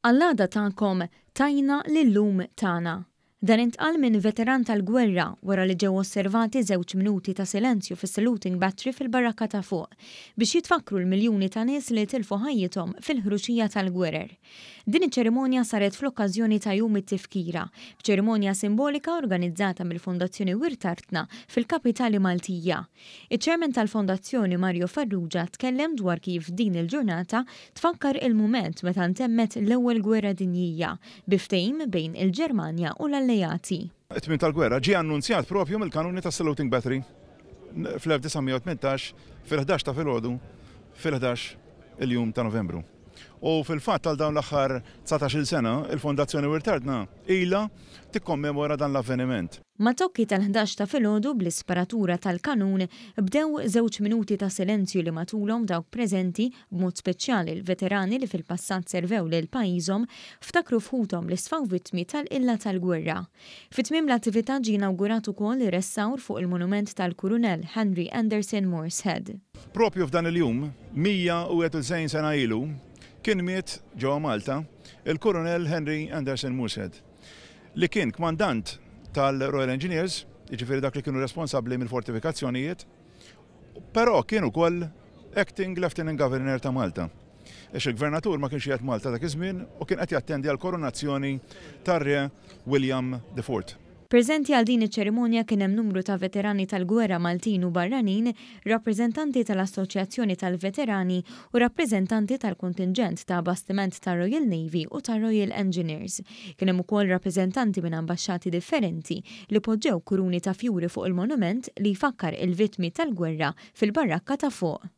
Għall-għada tagħkom tajna l-illum tagħna. Dan intqal minn veteran tal-gwerra wara li ġew osservati żewġ minuti ta' silenzju fis-Saluting Battery fil-Barrakka ta' Fuq biex jitfakkru l-miljuni ta' nies li tilfu ħajjithom fil-ħruxija tal-gwerer. Din iċ-ċerimonja saret fl-okkażjoni ta' Jum it-Tifkira, b'ċerimonja simbolika organizzata mill-Fondazzjoni Wirt Artna fil-kapitali Maltija. Iċ-Chairman tal-Fondazzjoni Mario Farrugia tkellem dwar kif din il-ġurnata tfakkar il-mument meta ntemmet l-Ewwel Gwerra Dinjija bi ftehim bejn il-Ġermanja u l-Alleati. It-tmiem tal-gwerra ġie annunzjat propju mill-kanuni tas-Saluting Battery fl-1918 fil-11 ta' filgħodu fil-11 il-jum ta' Novembru. U fil-fatt għal dawn l-aħħar 19-il sena il-Fondazzjoni Wirt Artna ilha tikkommemora dan l-avveniment. Mat-tokki tal-11 ta' filgħodu bl-isparatura tal-kanun bdew żewġ minuti ta' silenzju li matulhom dawk preżenti, b'mod speċjali l-veterani li fil-passat servew lil pajjiżhom, ftakru f'ħuthom li sfaw vittmi tal-qilla tal-gwerra. Fi tmiem l-attività ġie inawgurat ukoll ir-restawr fuq il-monument tal-Kurunell Henry Anderson Morshead. Propju f'dan il-jum, 191 sena ilu, kien miet ġewwa Malta il-Kurunell Henry Anderson Morshead, li kien kmandant tal-Royal Engineers, jiġifieri dak li kienu responsabbli mill-fortifikazzjonijiet, però kien ukoll Acting Lieutenant Governor ta' Malta. Għax il-gvernatur ma kienx qiegħed Malta dak iż-żmien u kien qed jattendi għall-koronazzjoni tar-Re William the Fourth. Preżenti għal din iċ-ċerimonja kien hemm numru ta' veterani tal-gwerra Maltin u barranin, rappreżentanti tal-Assoċjazzjoni tal-Veterani u rappreżentanti tal-kontinġent ta' bastiment tar-Royal Navy u tar-Royal Engineers. Kien hemm ukoll rappreżentanti minn ambaxxati differenti li poġġew kuruni ta' fjuri fuq il-monument li jfakkar il-vittmi tal-gwerra fil-Barrakka ta' Fuq.